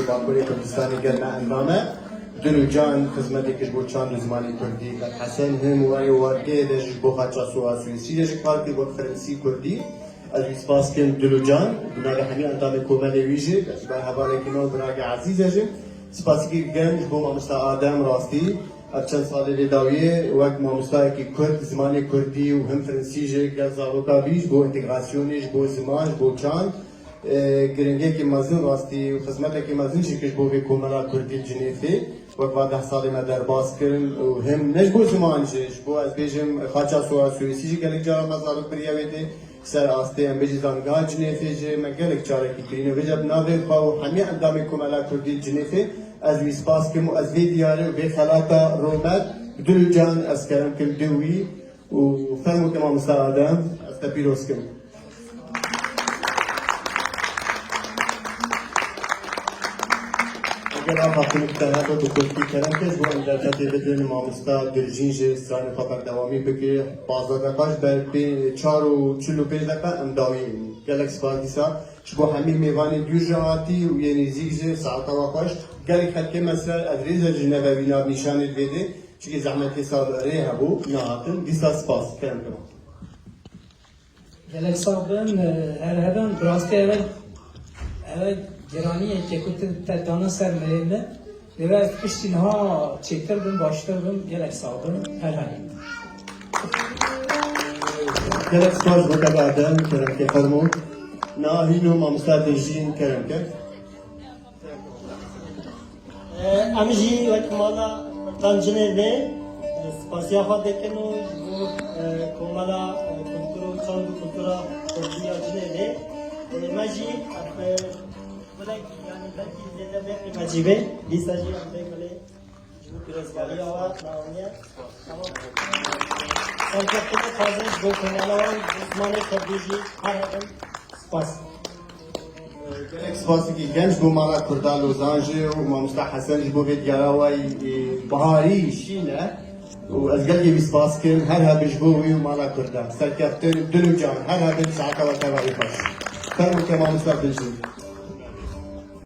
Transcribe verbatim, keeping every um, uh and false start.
Bakurê Kurdistanê gel me endam e. Dil û can xizmeteke ji bo çand û zimanê kurdî. Qet Hesen him wayê wargehê de ji bo xaça Soa Swêsî de jî kar kir wek Fransî kurdî. Ez wî spas kim dil û can. Bi navê hemî endamê komelê wî jî, ez ji ber hevalekî me û birayekî ezîz e jî. Spasîkî gen ji bo mamosta Adem rastî. Ev çend salê lê dawiyê wek mamostayekî kurd, zimanê kurdî û him fransî ji gel zaroka bî, ji bo întegrasyonê, ji bo ziman, ji bo çand, e, giringiyekî mezin rastî û xizmetekî mezin jî kir ji bo vê komela kurdî li Cinêfê. Wek va deh salê me derbas kirin û him ne ji bo ziman jî, ji bo ez bêjim xaça Soa Swêsî jî gelek cara me zarok biriye wê tê. Ser astê em bêjî zangaha Cinêfê jî me gelek carekî kirîne. Vêca bi navê xwe û hemî endamê Komela Kurdî Cinêfê ez wî spas kim û ez vê diyarê û vê xelata rûmet bi dil û can ez kerem kim dê wî û fermo ke mamosta Adem ez te pîroz kim. Eger ava xwe te hebe bi kurdî kerem ke ji bo em derfetê bidin, mamosta Dilcîn jî stranê xwe berdewamî bike. Pazdeh deqa ji ber pê-, çar û çil û pênc deqa em dawî in. Gelek spas dîsa ji bo hemî mêvanê dûr jî hatî û yê nêzîk jî saeta we xweş. Gelek xelkê me ser ev rêze jî neve wî navnîşanê divê dê. Çikî zehmetê sal rê hebû, nehatin. Dîsa spas. Kerem ke. Gelek sax bin, e, her hebin, bi rastî ev e, ev e giraniyeke ku tu te dana ser milê min. Lê ez piştî niha çêtir bim, baştir bim, gelek sax bin, her hebin. Gelek spas bo te Adem, kerem ke fermo. Na hîno mamosta Dilcîn kerem ke. Em jî wek mala Kurdan Cinêvê, e, spasiya xwe dikin û ji bo, e, Komela, e, Kultur û Çand û Kultura Kurdî ya Cinêvê, e, me jî, e, belek, yanî belkî zêde bê qîmetî bê, dîsa jî em bê gulê ji bo pîrozbahîya we navniye. Tamam. Serkeftinê taze ji bo Komela wan, ji bo zimanê Kurdî jî her hebin. Spas. Gelek spasekî gen ji bo mala Kurda Lozan jî û mamosta Hesen ji bo vê diyara we yî, e, biharî şîn e. Û ez gelkî wî spas kim. Her hebin ji bo wî û mala Kurda. Serkeftin, dil û can. Her hebin saeta we tevayî xweş. Fermo ke mamosta Dilcîn.